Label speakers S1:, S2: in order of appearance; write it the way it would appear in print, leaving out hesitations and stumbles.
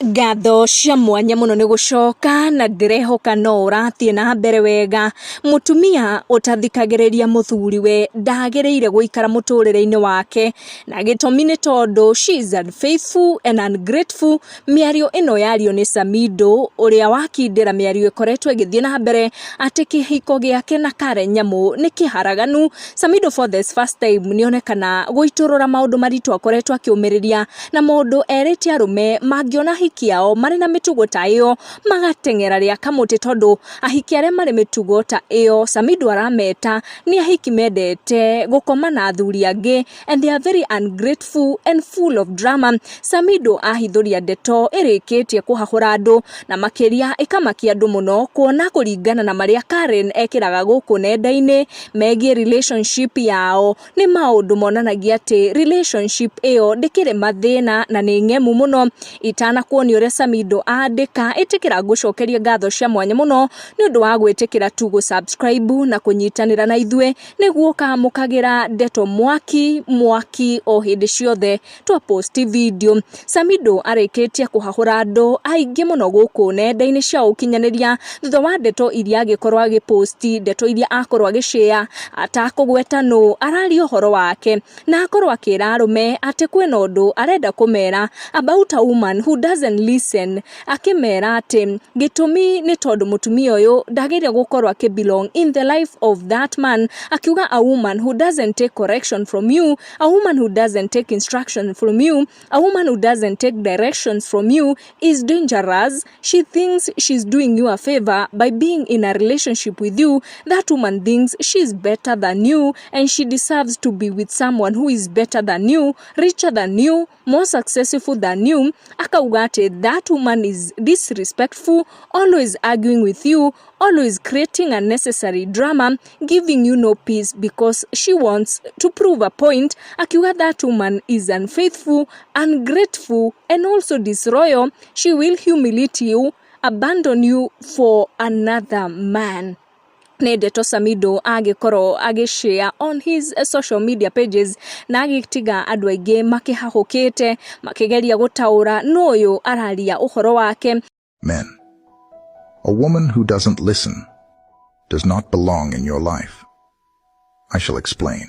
S1: Ngatho cia mwanya mũno nĩ gũcoka na ndĩrehoka no ũrathiĩ na mbere wega. Mũtumia ũtathikagĩrĩria mũthuriwe ndagĩrĩire gũikara mũtũrĩre-inĩ wake, na gĩtũmi nĩ tondũ she is unfaithful and ungrateful. Mĩario ĩno yario nĩ Samido ũrĩa wakindĩra mĩario ĩkoretwo ĩgĩthiĩ na mbere atĩ kĩhiko gĩake na Karen Nyamu nĩ kĩharaganu. Samido for the first time nĩonekana gũitũrũra maũndũ maritũ akoretwo akĩũmĩrĩria na mũndũ erĩte arũme mangĩona ahiki ao marĩ na mĩtugo ta ĩyo magateng'era rĩa kamũtĩ, tondũ ahiki arĩa marĩ mĩtugo ta ĩyo Samido arameta nĩ ahiki mendete gũkoma na athuri angĩ and they are very ungrateful and full of drama. Samido ahithũria ndeto ĩrĩkĩtie kũhahũra andũ na makĩria ĩkamakia andũ mũno, kuona kũringana na marĩa Karen ekĩraga gũkũ nenda-inĩ megiĩ relationship yao nĩ maũndũ monanagia atĩ relationship ĩyo ndĩkĩrĩ mathĩna na nĩ ng'emu mũno. Itanakuonia ũrĩa Samido andĩka, ĩtĩkĩra ngũcokerie ngatho cia mwanya mũno nĩ ũndũ wa gwĩtĩkĩra tu gũ-subscribe na kũnyitanĩra na ithuĩ nĩguo ũkamũkagĩra ndeto mwaki mwaki o hĩndĩ ciothe twa post video. Samido arĩkĩtie kũhahũra andũ aingĩ mũno gũkũ nenda-inĩ cia ũkinyanĩria thutha wa ndeto iria agĩkorwo agĩposti, ndeto iria akorwo agĩshare atakũgweta nũ araria ũhoro wake, na akorwo akĩra arũme atĩ kwĩna ũndũ arenda kũmera about a woman who doesn't listen, akĩmera atĩ gĩtũmi nĩ tondũ mũtumia ũyũ ndagĩrĩire gũkorwo akĩ belong in the life of that man. Akiuga a woman who doesn't take correction from you, a woman who doesn't take instruction from you, a woman who doesn't take directions from you is dangerous. She thinks she's doing you a favor by being in a relationship with you. That woman thinks she's better than you and she deserves to be with someone who is better than you, richer than you, more successful than you. Akauga atĩ that woman is disrespectful, always arguing with you, always creating unnecessary drama, giving you no peace because she wants to prove a point. Akiuga that woman is unfaithful, ungrateful and also disloyal. She will humiliate you, abandon you for another man. Nĩ ndeto Samido agĩkorwo agĩshare on his social media pages na agĩtiga andũ aingĩ makĩhahũkĩte makĩgeria gũtaũra nũ ũyũ araria ũhoro wake.
S2: Men, a woman who doesn't listen does not belong in your life. I shall explain.